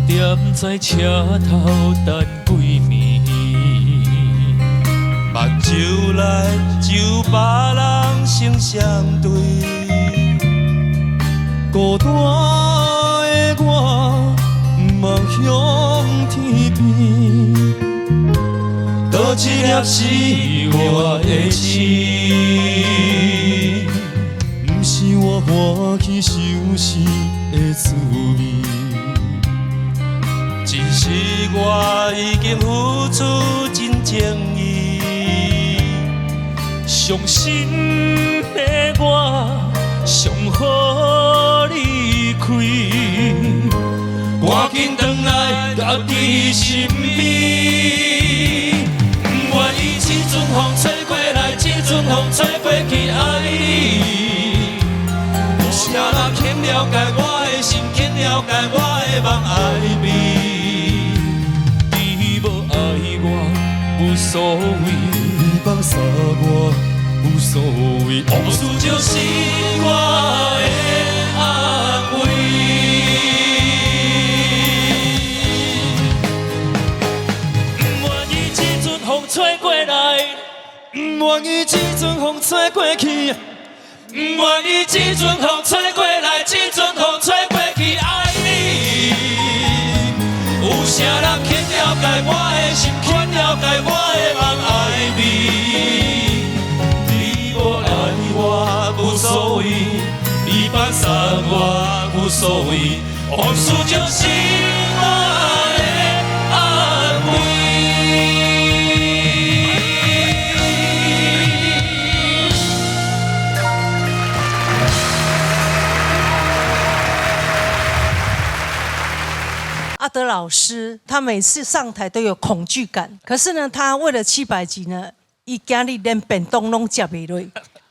踮在車頭等幾暝。目睭內只有別人成相對，孤單的我望向天邊，佗一粒是我的星？毋是我歡喜相思的滋味，只是我已經付出真情意。傷心的我，上好離開，趕緊轉來家己身邊。不願意這陣風吹過來，這陣風吹過去，愛你。有啥人肯了解我的心，肯了解我的夢愛美？你無愛我無所謂，你放捨我無所謂，往事就是我的安慰。不願意這陣風吹過來，不願意這陣風吹過去，不願意這陣風吹過來，這陣風吹過去，愛你。有啥人肯了解我的心，肯了解我的夢愛美？你無愛我無所謂，你放捨我無所謂，往事就是我的安慰。阿德老師，他每次上台都有恐懼感，可是呢，他為了700集呢，伊今日連便當攏食袂落，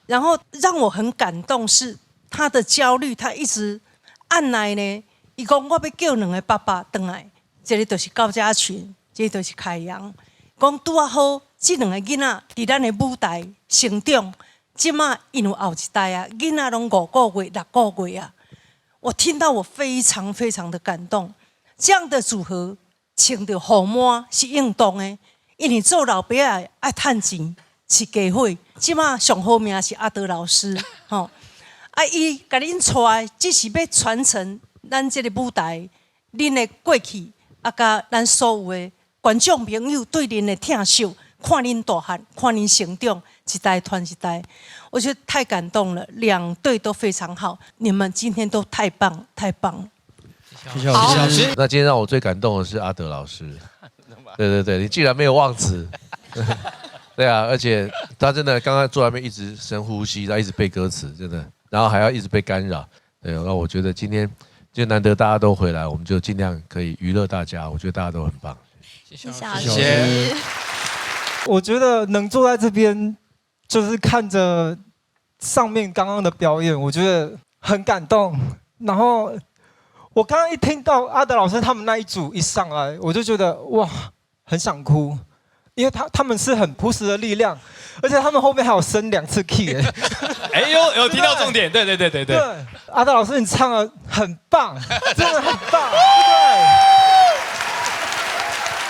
然後讓我很感動是他的焦慮，他一直按捺呢，伊講我欲叫兩個爸爸轉來，一个就是高嘉群，一个就是凱陽，講拄仔好，這兩個囡仔佇咱的舞台成長，這馬𪜶有後一代啊，囡仔攏5個月、6個月啊，我聽到我非常非常的感動。這樣的組合穿著雨帽是應當的，因為做老爸仔愛趁錢飼家伙，這馬上好命是阿德老師，吼啊！伊共恁帶，只是欲傳承咱這个舞台，恁的過去，啊，佮咱所有的觀眾朋友對恁的疼惜，看恁大漢，看恁成長，一代傳一代，我覺得太感動了。兩隊都非常好，你們今天都太棒，太棒了。謝謝老師。那今天讓我最感動的是阿德老師，對對對，你竟然沒有忘詞，對啊，而且他真的剛剛坐在那邊一直深呼吸，他一直背歌詞，真的，然後還要一直被干擾，對，那我覺得今天就難得大家都回來，我們就盡量可以娛樂大家，我覺得大家都很棒。謝謝老師。我覺得能坐在這邊，就是看着上面剛剛的表演，我覺得很感動，然後。我剛剛一聽到阿德老師他們那一組一上來，我就覺得哇，很想哭，因為他們是很樸實的力量，而且他們後面還有升兩次 key。哎呦，有聽到重點，對對對對對。對，阿德老師你唱得很棒，真的很棒，對不對？